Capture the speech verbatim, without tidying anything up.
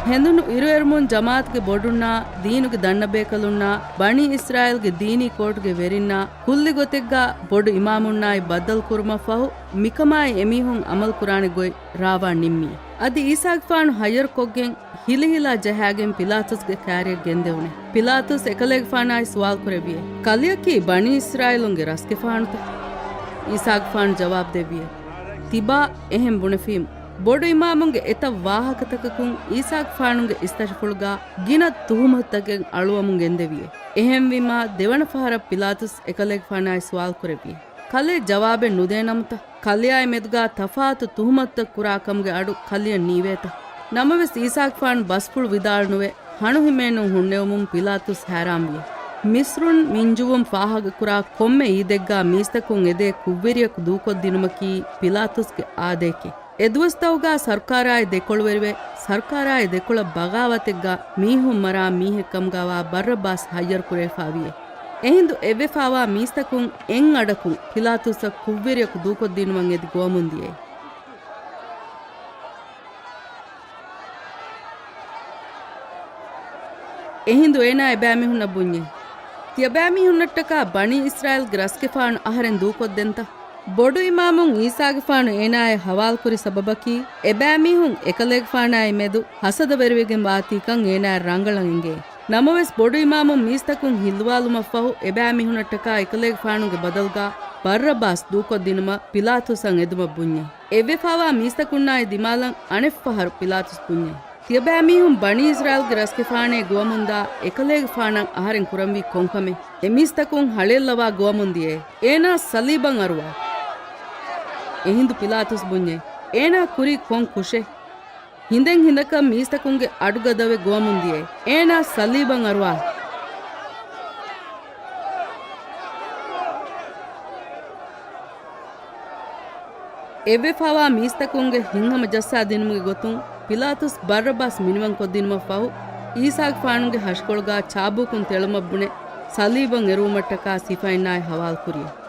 ހެނދުނު އިރުއެރުމުން ޖަމާއަތުގެ ބޮޑުންނާ، ދީނުގެ ދަންނަބޭކަލުންނާ، ބަނީ އިސްރާއީލްގެ ދީނީ ކޯޓުގެ ވެރިންނާ، ކުއްލި ގޮތެއްގާ ބޮޑު އިމާމުންނާއި ބައްދަލުކުރުމަށްފަހު، މިކަމާއި އެމީހުން އަމަލުކުރާނެ ގޮތް ރާވާ ނިންމީ. އަދި އީސާގެފާނު ހައްޔަރުކޮށްގެން، ހިލިހިލާ ޖަހާގެން ޕިލާތުސްގެ ކާރިއަށް ގެންދެވުނެ. ޕިލާތުސް އެކަލޭގެފާނާއި ސުވާލުކުރެއްވިއޭ، ކަލެއަކީ ބަނީ އިސްރާއީލުންގެ ރަސްގެފާނުތަ؟ އީސާގެފާނު ޖަވާބު ދެއްވިއޭ، ތިބާ އެހެން ބުނެފީމު. ބޮޑު އިމާމުންގެ އެތައް ވާހަކަތަކަކުން އީސާގެފާނުގެ އިސްތަށިފުޅުގާ ގިނަ ތުހުމަތުތަކެއް އަޅުވަމުން ގެންދެވިއޭ. އެހެންވީމާ، ދެވަނަ ފަހަރަށް ޕިލާތުސް އެކަލޭގެފާނާއި ސުވާލުކުރެއްވިއޭ، ކަލޭ ޖަވާބެއް ނުދޭނަމުތަ؟ ކަލެއާއި މެދުގާ ތަފާތު ތުހުމަތުތައް ކުރާ ކަމުގެ އަޑު ކަލެއަށް ނީވޭތަ؟ ނަމަވެސް، އީސާގެފާނު ބަސްފުޅު ވިދާޅުނުވެ، ހަނު ހިމޭނުން ހުންނެވުމުން ޕިލާތުސް ހައިރާންވިއޭ. މިސްރުން މިންޖުވުން ފާހަގަކުރާ ކޮންމެ އީދެއްގާ މީސްތަކުން އެދޭ ކުށްވެރިޔަކު ދޫކޮށްދިނުމަކީ ޕިލާތުސްގެ އާދައެކޭ. އެދުވަސްތަކުގާ ސަރުކާރާއި ދެކޮޅުވެރިވެ، ސަރުކާރާއި ދެކޮޅަށް ބަޣާވަތެއްގާ މީހުން މަރާ މީހެއް ކަމުގާވާ ބައްރައްބާސް ހައްޔަރުކުރެވިފާވިއޭ. އެހިނދު އެއްވެފާވާ މީސްތަކުން އެއްއަޑަކުން ޕިލާތުސްއަށް ކުށްވެރިޔަކު ދޫކޮށްދިނުމަށް އެދި ގޮވަމުންދިޔޭ. އެހިނދު އޭނާ އެބައިމީހުންނަށް ބުންޏޭ، ތިޔަބައިމީހުންނަށްޓަކާ ބަނީ އިސްރާއީލްގެ ރަސްގެފާނު އަހަރެން ދޫކޮށްދެންތަ؟ ބޮޑު އިމާމުން އީސާގެފާނު އޭނާއާއި ހަވާލުކުރި ސަބަބަކީ، އެބައިމީހުން އެކަލޭގެފާނާއި މެދު ހަސަދަވެރިވެގެން ވާތީކަން އޭނާއަށް ރަނގަޅަށް އެނގޭ. ނަމަވެސް، ބޮޑު އިމާމުން މީސްތަކުން ހިއްލުވާލުމަށްފަހު، އެބައިމީހުންނަށްޓަކާ އެކަލޭގެފާނުގެ ބަދަލުގާ ބައްރައްބާސް ދޫކޮށްދިނުމަށް ޕިލާތުސްއަށް އެދުމަށް ބުންޏޭ. އެއްވެފާވާ މީސްތަކުންނާއި ދިމާލަށް އަނެއްފަހަރު ޕިލާތުސް ބުންޏޭ، ތިޔަބައިމީހުން ބަނީ އިސްރާއީލްގެ ރަސްގެފާނޭ ގޮވަމުންދާ އެކަލޭގެފާނަށް އަހަރެން ކުރަންވީ ކޮންކަމެއް؟ އެމީސްތަކުން ހަޅޭއްލަވާ ގޮވަމުންދިޔޭ. އޭނާ ސަލީބަށް އަރުވާ. އެހިނދު ޕިލާތުސް ބުންޏޭ، އޭނާ ކުރީ ކޮން ކުށެއް؟ ހިނދެއް ހިނދަކަށް މީސްތަކުންގެ އަޑުގަދަވެ ގޮވަމުންދިޔޭ. އޭނާ ސަލީބަށް އަރުވާ. އެއްވެފާވާ މީސްތަކުންގެ ހިތްހަމަ ޖައްސާ ދިނުމުގެ ގޮތުން ޕިލާތުސް ބައްރައްބާސް މިނިވަންކޮށްދިނުމަށްފަހު، އީސާގެފާނުގެ ހަށިކޮޅުގާ ޗާބޫކުން ތެޅުމަށް ބުނެ، ސަލީބަށް އެރުވުމަށްޓަކާ ސިފައިންނާއި ހަވާލުކުރިއޭ.